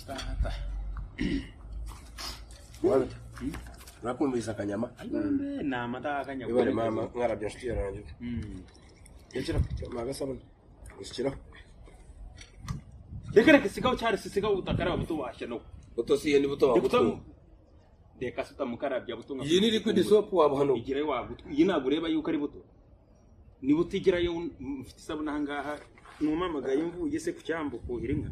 Data. Urakumvise akanyama? Ni amata akanyama. Ibare mama mwarabye inshuti yaranjye. Yakira agasabune. Ushyiraho. Reka reka sigaho cyari sigaho utakaraba buto washya no. Buto si ni buto wabuto. Reka sutamukarabya buto nka. Iyi ni liquid soap wabuhano. Igira wabuto. Iyi ntabwo ureba yuko ari buto. Niba utigerayo mfite isabune aha ngaha numamagaye mvuye se ku cyambu kuhira inka.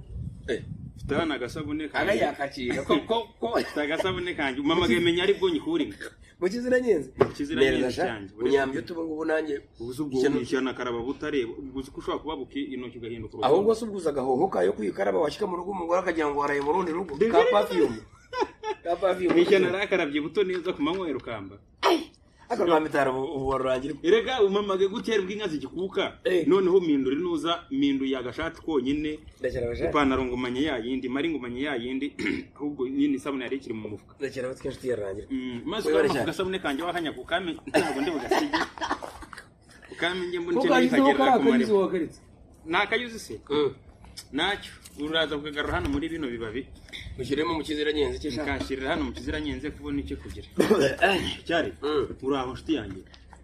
Mfite hano agasabune kanjye. Aga yakakira ko mfite agasabune kanjye umamagaye menya ari bwo nyikura inka. Mu kiziranyenze. Mu kiziranyenze cyanjye. Unyambye utubu ngubu nanjye ubuze ubwo ishyana karaba butareba ubuze ko ushobora kubabuka intoki ugahinduka. Ahubwo se ubguza agahoho kayo kwikaraba washyika mu rugo umugore akagira ngo waraye mu rundi rugo ka perfume. Ka perfume. Ishyana rakarabye buto neza ku manywa rukamba. Akarwamitara ubu warangira. Erega umamage gutera bw'inka zigikuka noneho mpindura inuza mpinduye agashati konyine ipantaro ngumanye yayindi mari ngumanye yayindi ahubwo nyine isabune yari ikiri mu mufuka. Ndakira batwe inshuti yarangira. Maze ugasabune kanjye wakanya kukame ntabwo ndi bugasige. Ukame nge mbone cyo nikagerera ku marembo. Nakayuzi se? Nacyo uraza kukagarura hano muri bino bibabi. Mushyiremo mu kiziranyenze cyo shaka. Nkashirira hano mu kiziranyenze kubona icyo kugira. Cyari uraho nshuti yanjye.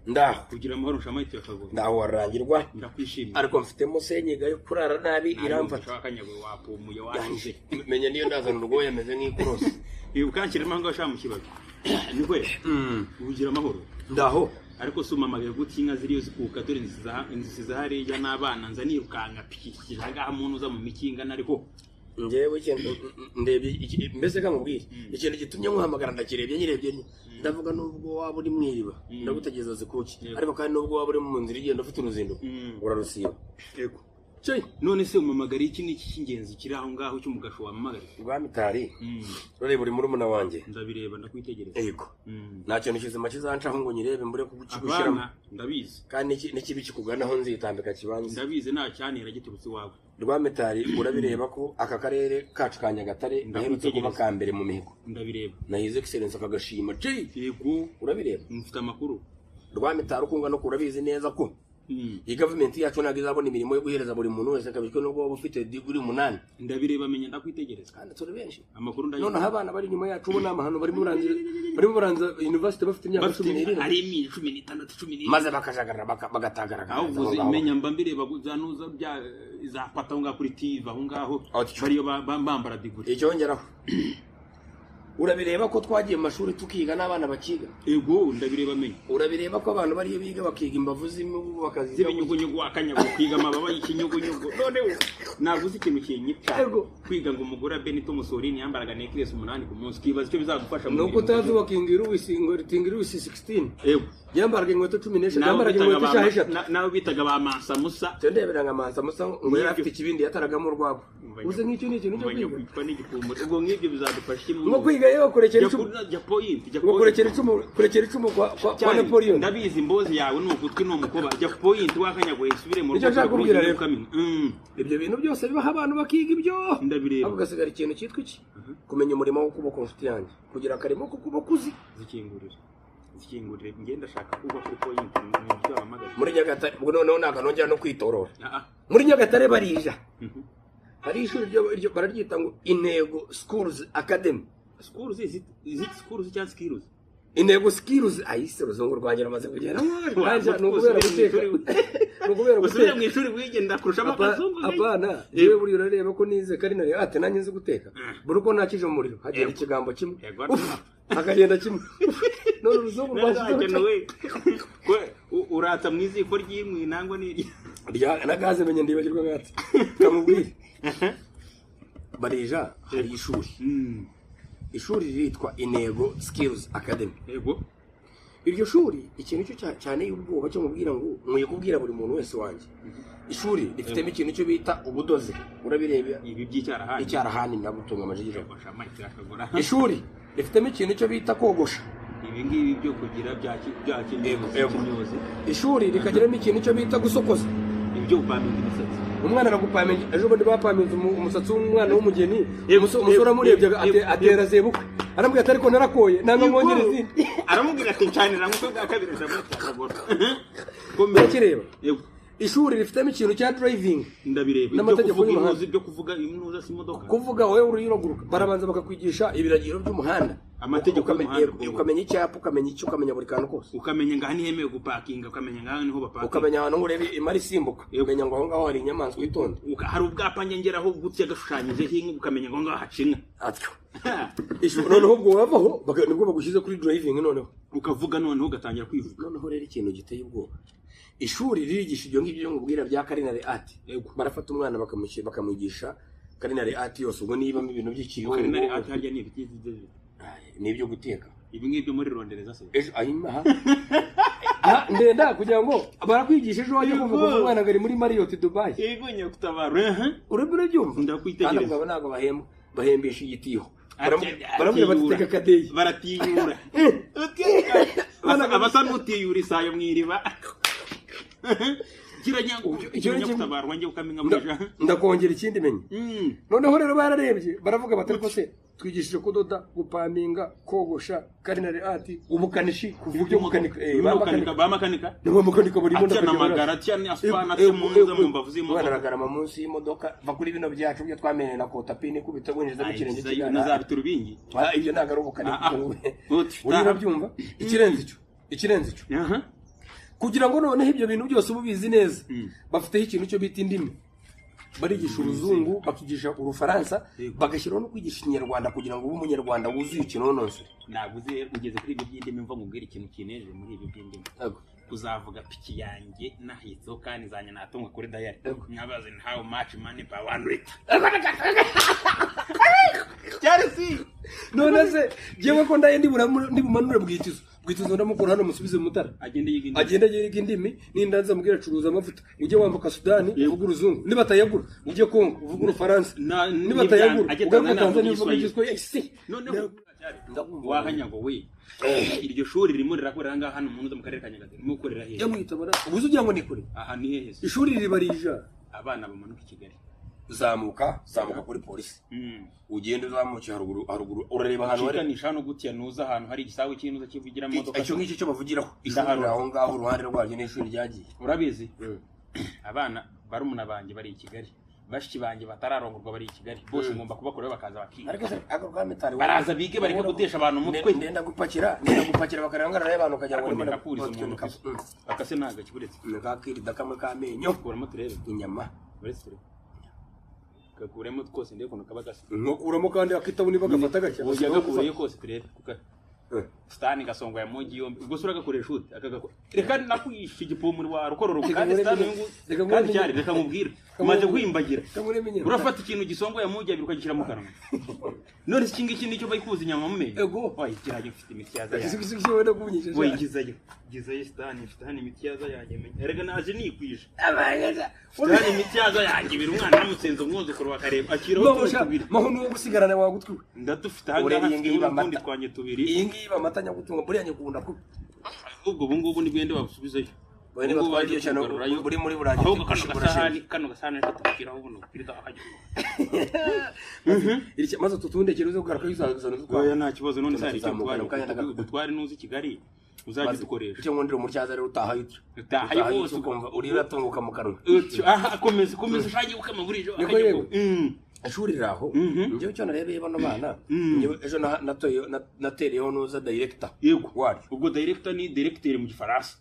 Ndaho kugira amahoro nshamayite yakagora. Ndaho warangirwa. Ndakwishimiye. Ariko mfitemo senyiga yo kurara nabi iramfata. Akanyagwe wapumuye washize. Menya niyo ndazana urwoya meze nk'ikorosi. Ukanshyiramo ngo ashaka mu kibabi. Nikwe. Ugira amahoro. Ndaho. Ariko si umamagaye guti inka ziriyo zikuka dore inzisiza hariya n'abana nza nirukanka pikikije ahangaha muntu uza mu mikinga nariko ngewe ndebye mbese kamubwire ikintu gitumye nkuhamagara ndakirebye nyirebye ndavuga nubwo waba uri mwiriba ndagutegereza zikuki ariko kandi nubwo waba uri mu nzira igenda ufite uruzinduko urarusiba. Yego. None se umamagara iki niki cy'ingenzi kiri aho ngaho cy'umugasho wamamagara? Rwamitari rureba uri murumuna wanjye. Ndabireba ndakwitegereza. Yego. Nta kintu kizima kizancaho ngo nyirebe mbure kugushyiramo. Ndabizi. Kandi n'ikibi kikuganaho nzitambika kibanza. Ndabizi nta cyantera giturutse iwawe. Rwamitari urabireba ko aka karere kacu ka Nyagatare gaherutse kuba ka mbere mu mihigo. Ndabireba. Na His Excellence akagashima. Yego. Urabireba. Mfite amakuru. Rwamitari ukunga no kurabizi neza ko iyi government yacu ntabwo izabona imirimo yo guhereza buri muntu wese kabishwe nubwo waba ufite degree 8. Ndabireba menya ndakwitegereza. Kandi turi benshi. Amakuru ndayo. Noneho abana bari inyuma yacu bo namahano barimo baranza university bafite imyaka 17. Ari 16 17. Maze bakajagarara bagatagaragara. Aho uzi menya mba mbireba zanuza bya zapata ngaho kuri TV aho ngaho bariyo bambara degree. Icyongeraho. Urabireba ko twagiye mu mashuri tukiga n'abana bakiga. Ego ndabireba menya. Urabireba ko abantu bari biga bakiga imbavu z'imibu bakaziga z'ibinyugunyugu akanyago kwiga amababa y'ikinyugunyugu. None naguze ikintu kinyica. Kwiga ngo umugore Benito Mussolini yambaraga necklace 8 ku munsi kibaza icyo bizagufasha mu. Nuko utazi wakingira ubisingo ritingira ubisi 16. Ego. Yambaraga inkweto 14 yambaraga inkweto 6. Nawe bitaga ba Mansa Musa. Cyo ndebera nka Mansa Musa ngo yari afite ikibindi yataragamo urwagwa. Uze nk'icyo ni ikintu cyo kwiga. Kwitwa n'igikumbo. Ubwo nk'ibyo bizadufasha iki mu kwiga yewe kurekera icumu. Jya point, jya point. Kurekera icumu, kurekera icumu kwa Napoleon. Ndabizi imbozi yawe ni ugutwi ni umukoba. Jya point wakanyagoye isubire mu rugo. Icyo nshaka kubwira rero. Ibyo bintu byose bibaha abantu bakiga ibyo. Ndabireba. Ahubwo gasigara ikintu cyitwa iki? Kumenya umurimo wo kuboko inshuti yanjye. Kugira akarimo ko kuboko uzi. Zikingurira. Zikingurire ngenda shaka kuba kuri point mu byo abamagara. Muri Nyagatare ubwo noneho ntago nongera no kwitorora. Muri Nyagatare barija. Hari ishuri ryo bararyita ngo Intego Schools Academy. Schools is it schools cyangwa skills? Intego skills ayise uruzungu rwanjye ramaze kugera. Kanje nukubera guteka. Nukubera guteka. Mu ishuri wigenda kurusha amazungu. Apana, yewe buri urareba ko nize kari nari ate nanjye nzi guteka. Buri uko nakije umuriro hagera ikigambo kimwe. Akagenda kimwe. None uruzungu rwanjye. Urata mu iziko ry'imwe nangwa ni rya na gaze menye ndibagirwa ngatse. Kamubwire. Barija hari ishuri. Ishuri ritwa Intego Skills Academy. Yego. Iryo shuri ikintu cyo cyane y'ubwoba cyo mubwira ngo nkwiye kubwira buri muntu wese wanjye. Ishuri rifitemo ikintu cyo bita ubudozi. Urabireba ibi by'icyarahani. Icyarahani nagutunga amajigija. Ishuri rifitemo ikintu cyo bita kogosha. Ibi ngibi byo kugira bya kinyozi. Ishuri rikagiramo ikintu cyo bita gusokoza. Ibyo upaminga imisatsi. Umwana aragupaminga ejo bundi bapaminze umusatsi w'umwana w'umugeni umusore amurebye atera zebukwe aramubwira ati ariko narakoye nanga mwongere izindi aramubwira ati ncanira nk'uko bwa kabiri jamwe cyakagora. Urakireba. Yego. Ishuri rifitemo ikintu cya driving Ndabireba. n'amategeko y'umuhanda. Ibyo kuvuga inuza si imodoka. Kuvuga wowe uraguruka, barabanza bakakwigisha ibiragiro by'umuhanda, Amategeko y'umuhanda. Ukamenya icyapa, ukamenya icyo, ukamenya buri kantu kose. Ukamenya ngaha ntihemewe gupakinga, ukamenya ngaha niho bapakinga. Ukamenya ahantu ngo urebe imari isimbuka, ukamenya ngo aho ngaho hari inyamaswa, itonde. Hari ubwapa ngeraho gutya gashushanyijeho inka, ukamenya ngo ngaho haca inka. Atyo. Noneho ubwo wavaho, nibwo bagushyize kuri driving noneho. Ukavuga noneho ugatangira kwivuga. Noneho rero ikintu giteye ubwoba, ishuri ririgisha ibyo ngibyo nkubwira bya culinary art. Barafata umwana bakamwigisha culinary art yose, ubwo nibamo ibintu by'ikiyungu. Culinary art harya ni ibiki? Ni ibyo guteka. Ibi ngibyo muri rondereza se? Ejo ayimaha ndenda kugira ngo barakwigisha, ejo wajya kumva ko umwana ari muri Marriott Dubai. Yego nyakutabara. Urabona, urabyumva? Ndakwitegereza. Kandi abo ntabwo bahemba, bahembesha igitiho. Baramubwira bati teka kadeyi. Baratiyura. Abasa n'utiyura isayo mu iriba. Ndakongera ikindi menye. Noneho rero bararebye baravuga bati ariko se twigishije kudoda, gupaminga, kogosha, culinary art, ubukanishi, kuvuga ibyo gukanika, bamakanika n'abamakanika barimo. Ndakagera asipana munza mu mbavu z'imodoka. Baragarama munsi y'imodoka, va kuri bino byacu byo twamenye na kotapini kubita winjiza mu kirenge cy'igana nazabita urubingi. Ibyo ntabwo ari ubukanika. Urabyumva? Ikirenze icyo kugira ngo noneho ibyo bintu byose ububizi neza, bafiteho ikintu cyo bita indimi. Barigisha uruzungu, bakigisha urufaransa, bagashyiraho no kwigisha ikinyarwanda kugira ngo ube umunyarwanda wuzuye ikinonosoye. Naguze ugeze kuri ibyo by'indimi, mva nkubwire ikintu kineje muri ibyo by'indimi. Kuzavuga piki yanjye nahitseho kandi zanye natunga kuri dayari nkabaze how much money per 1 liter. Cyari si none se jewe ko ndaye ndibumanure bwitizo bwitizo ndamukura hano musubize mutara agende yiga indimi, agende yiga indimi. Nindanza mubwira acuruza amavuta, ujye wambuka Sudani uvuga uruzungu, nibatayagura ujye Kongo uvuga urufaransa, nibatayagura ugaruka Tanzania uvuga igiswahili. Noneho wahanyago we, iryo shuri ririmo rirakorera ngaha hano mu karere ka Nyagatare, ririmo gukorera hehe? Yamwitabara ubuze ugira ngo ni kure. Aha ni hehe? Ishuri ribarija abana bamanuka i Kigali. Zamuka kuri polisi, ugenda uzamuka haruguru urareba ahantu hari ukanisha hano gutya, nuza ahantu hari igisawu cy'inuza kivugira imodoka, icyo ngicyo cyo bavugiraho ishuri aho ngaho uruhande rwaryo n'ishuri ryagiye. Urabizi abana barumuna banjye bari i Kigali, bashiki banjye batararongorwa bari i Kigali, bose ngomba kubakoraho bakaza bakiga. Baraza bige, bareke gutesha abantu umutwe. Ndenda gupakira bakarangara abantu kajya ngo ndimo ndakuriza umuntu akase ntago kiburetse nakakirida kamwe kamenyo kuramo turebe inyama uretse turebe gakuremo twose ndeko kaba gasa nkokuramo kandi akitabuni bagafata gake oya gakureye kose turebe kuka Stani gasongo ya mugi yombi ubwo sura gakoresha ute akagakora reka nakwisha igipomuri wa rukororo kandi Stani ngo kandi cyari reka mubwire maze kwimbagira urafata ikintu gisongo ya mugi abiri ukagishyira mu kanwa. None iki ngiki nicyo bayikuza inyama mu menyo. Ego oya kirajye mfite imiti yaza yaje wenda kubunyije oya gizayo Stani mfite hano imiti yaza yanjye erega naje nikwije Stani imiti yaza yanjye biri umwana namutsenze umwuzukuru bakareba akiraho tubiri maho nuwo gusigarana wagutwiwe ndadufite ahangaha utundi twanye tubiri iyi ngiyi amata nyagutunga buriya nyikunda ko ubwo bungubu ni bwende babusubizeyo bwende batwaje cyane buri muri burangiye. Ahubwo kano gasahani reka tubishyiraho buno bwirida akajya iri maze tutundekere uze kugaruka yuzazana utwaye. Oya nta kibazo none se hari icyo utware nuzi Kigali uzajya dukoresha icyo nkundira umutyaza rero utaha yutyo utaha yose ukumva uriratunguka mu kanwa. Aha komeza ushagiye ukama buri ejo akajya. Ishuri riraho njyewe icyo narebeye bano bana, njyewe ejo natereyeho nuza director. Yego waryo ubwo director ni directeur mu gifaransa.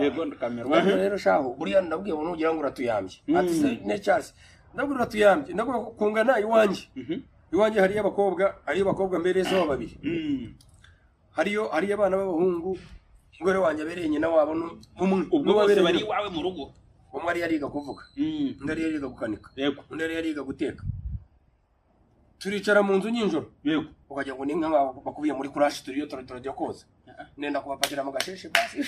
Yego ndakamera rero shaho buriya ndabwiye ngo nugira ngo uratuyambye ati se ne Charles ndabwiye uratuyambye ndabwiye kungana iwanjye iwanjye hariyo abakobwa mbere zo babiri hariyo abana b'abahungu umugore wanjye abereye nyina wabo umwe ubwo bose bari iwawe mu rugo. Umwe ari yariga kuvuga, undi ari yariga gukanika, undi ari yariga guteka. Turicara mu nzu nyinjoro yego ukajya ngo ninka bakubiye muri crash turiyo turajya koza nenda kubapakira mu gasheshe basi.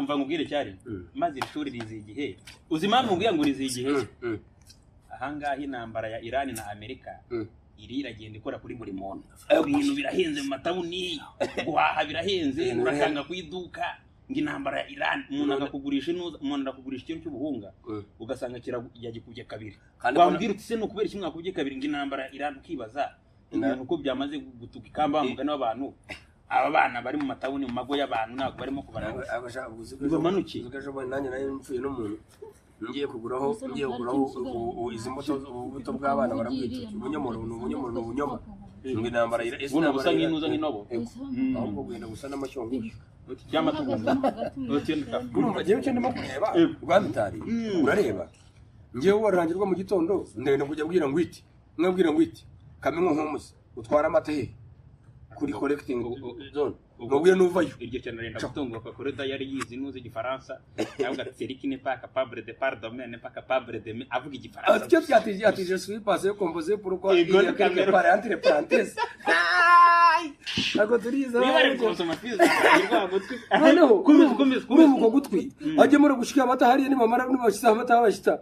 Mva nkubwire cyari maze ishuri rizi igihe uzi impamvu mbwiye ngo rizi igihe ahangaha intambara ya Iran na Amerika iri iragenda ikora kuri buri muntu. Ibintu birahenze mu matabuni, guhaha birahenze, urakanga ku iduka ngo intambara ya Iran umuntu akakugurisha inuza, umuntu akakugurisha ikintu cy'ubuhunga ugasanga yagikubye kabiri. Wambwira uti se ni ukubera iki mwakubye kabiri ngo intambara ya Iran, ukibaza ibintu uko byamaze gutuka ikamba mugani w'abantu. Aba bana bari mu matawuni, mu mago y'abantu, ntabwo barimo kubaranga. Bamanuke. Nanjye nari mpfuye n'umuntu ngiye kuguraho izi mbuto, ubuto bw'abana barabwita ubunyomoro, ni ubunyomoro, ni ubunyoma, ngo intambara ese Buno busa intambara nk'intuza, nk'intobo. Yego. Ahubwo bwenda gusa n'amashyongoshyo. By'amatungo. Urumva njyewe icyo ndimo kureba, rwamitari, urareba njyewe warangirwa mu gitondo, ndenda kujya abwira ngo iti mwabwira ngo iti kamenywa nk'umusi utwara amata he kuri collecting zone, mubwire nuvayo. Iryo cyane arenda gutunguka kuri yari yize inuzi igifaransa, avuga ati: "Celui qui n'est pas capable de pardonner n'est pas capable d'aimer." Avuga igifaransa. Ati ati ati: "Je suis passé composé, pourquoi il Yego, y a quelque Cameroun. part entre parenthèses." Ntabwo turize. Niba ari gusoma fizi rwa gutwi. Noneho komeza, komeza. Urumva uko gutwi ajye muri gushika amata hariya, nibamara nibashyize amata bashyita,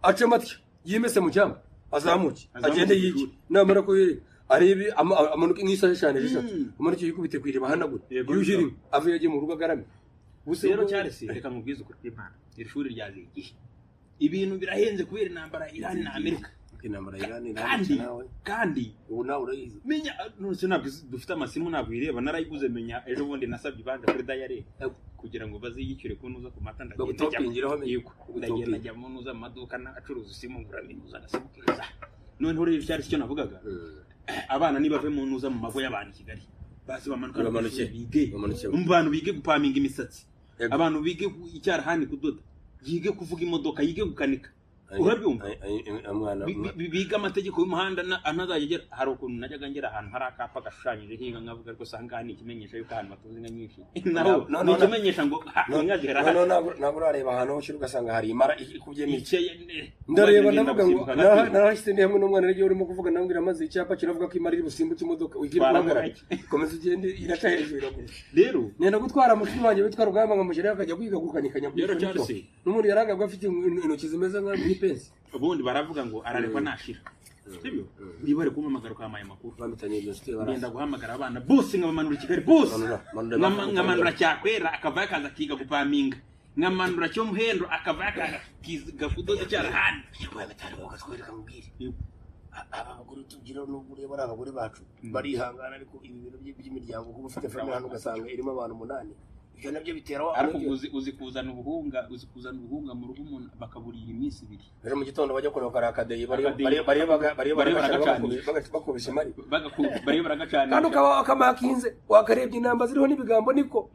ace amatwi yimese mu cyamba, azamuke. Azamuke agende ku yige ishuri. Namara kuyereka arebe amanuke nk'isaha eshanu, eshatu, amanuke yikubite ku iriba ahanagure, yuhire inka, ave yagiye mu rugo agarame. Ubuse Rero Charles, reka nkubwize ukuri kw'Imana, iri shuri ryaziye igihe. Ibintu birahenze kubera intambara ya Iran na Amerika. Intambara ya Iran Kandi iranica nawe. Kandi Ubu nawe urayizi. Menya none ntabwo dufite amasimu, ntabwo uyireba, narayiguze. Menya ejo bundi nasabye ibanje kuri dayari kugira ngo baziyishyure ko nuza ku mata, ndagenda Bagutopingiraho, menya. Yego, ndagenda. Bagutopinga. Njya mu nuza mu maduka acuruza isimu, ngura minuza agasimu keza. Noneho rero Charles, icyo navugaga, abana nibave mu nuza mu mago y'abantu i Kigali, baze bamanuka no ku Bamanuke. ishuri bige. Bamanuke. Mu bantu bige gupaminga imisatsi, abantu bige icyarahani, kudoda, yige kuvuga imodoka, yige gukanika, urabyumva? Mwana. Biga amategeko y'umuhanda, ntazajya agera. Hari ukuntu najyaga ngera ahantu hari akapa gashushanyijeho inka, nkavuga ariko usanga ni ikimenyesha yuko ahantu batunze inka nyinshi, naho No, no, ni no. ikimenyesha ngo inka zihera No, hano. ntabwo urareba ahantu ho ushyira ugasanga hari imara ikubyemo iki. Icye Ndareba, ngenda ndavuga ngo gusimbuka agati. Narahise ndi hamwe n'umwana n'igihe urimo kuvuga, ndamubwira maze icyapa kiravuga ko imara iri busimbuke imodoka ugira Twara guhagarara, murake. Komeza ugende, iraca hejuru iraguruka. Rero Nenda gutwara mushiki wanjye witwa Rugamba nkamushyiraho akajya kwiga gukanika. Rero Nyakwica. Charles. N'umuntu yaragabwa afite intoki zimeze nk'ipensi. Ubundi baravuga ngo ararekwa nashira, sibyo? Niba bari kumpamagara ukampaye amakuru. Bamitanye ibyo nshuti barasa. Ngenda guhamagara abana bose nkabamanura i Kigali bose. Manura, manura. Nkamanura Cyakwera akavayo akaza akiga gupaminga, nkamanura Cyomuhendo akavayo akaza akiga kudoda icyarahani. Batari bakatwereka mubwire aba bagore tugira, nubwo ureba ari abagore bacu barihangana, ariko ibi bintu by'imiryango, kuba ufite famille hano ugasanga irimo abantu umunani, ibyo nabyo bitera wa Ariko uzi kuzana ubuhunga, uzi kuzana ubuhunga mu rugo, umuntu bakaburira iminsi 2. Ejo mu gitondo bajya kureba kariya kadeyi bariyo. Akadeyi. Bariyo. Bariyo. Baragacanisha. Baragacanisha. Bakubise imari. Bariyo baragacanira. Kandi ukaba wakamakinze, wakarebye inamba ziriho n'ibigambo niko.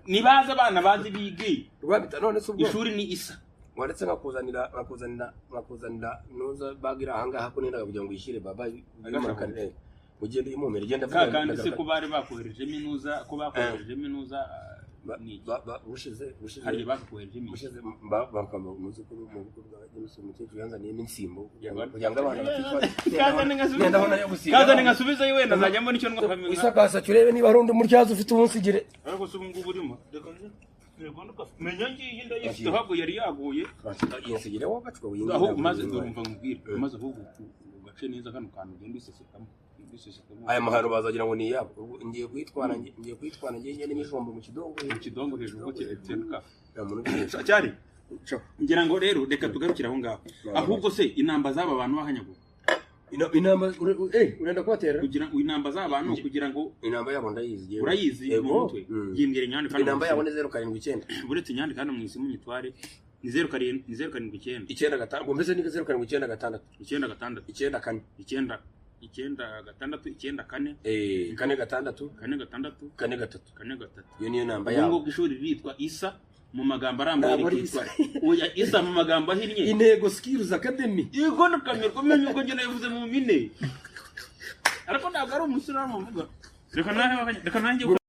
Nibaza abana bazi bige. Rwabita none se ubwo Ishuri ni isa. Waretse nkakuzanira nuza bagira ahangaha ko nendaga kugira ngo uyishyire baba. Agashakoshi. Ugende uyimumire, ugende. Ka kandi se ko bari bakoherejemo inuza, ko bakoherejemo inuza, ni iki? Bushize. Hari bakoherejemo iki? Bushize bakama mu bukwe bwa James, umukecuru yanzaniyemo insimbo kugira ngo abana baticwa. Kazane. Ngenda aho nayo gusiga. Kazane nkasubizeyo, wenda nzajya mbona icyo ndwa. Wisakasa urebe niba hari undi mutyazo ufite umunsigire. Ariko se ubu ngubu urimo, reka nze, menya ngiyi ndayifite, ahubwo yari yaguye. Insigire wagacwa. Aho maze urumva nkubwire, maze ahubwo ugace neza kano kantu, ugenda usesekamo, ugenda usesekamo. Aya mahano bazagira ngo ni iyabo. Ubu ngiye kuyitwara ngiye ngende n'ijombo mu kidongo. Mu kidongo hejuru ngo kirenduka. Nta muntu ubizi. Cyari ngira ngo rero reka tugarukire aho ngaho. No, Ahubwo se inamba z'aba bantu bahanyaguye? Inamba urenda kubatera? Kugira ngo inamba z'aba bantu, kugira ngo Inamba yabo ndayizi yewe. Urayizi mu Yego. mutwe? Yimbwire nyandika hano Inamba mu yabo isimu. ni 079. Uretse nyandika hano mu isimu nyitware, ni 07, ni 079. 95, ngo mbese ni 0796. 96. 94. 9 96 94. 46. 46. 43. 43. Iyo niyo namba Ubu yabo. ngubwo ishuri ritwa Isa mu magambo arambuye Ntabwo ari rikitwa oya, Isa mu magambo ahinnye. Intego Skills Academy. Yego, kamirwa umenye uko njye nabivuze mu mpine, ariko ntabwo ari umusilamu uvuga. Reka nawe, reka nanjye.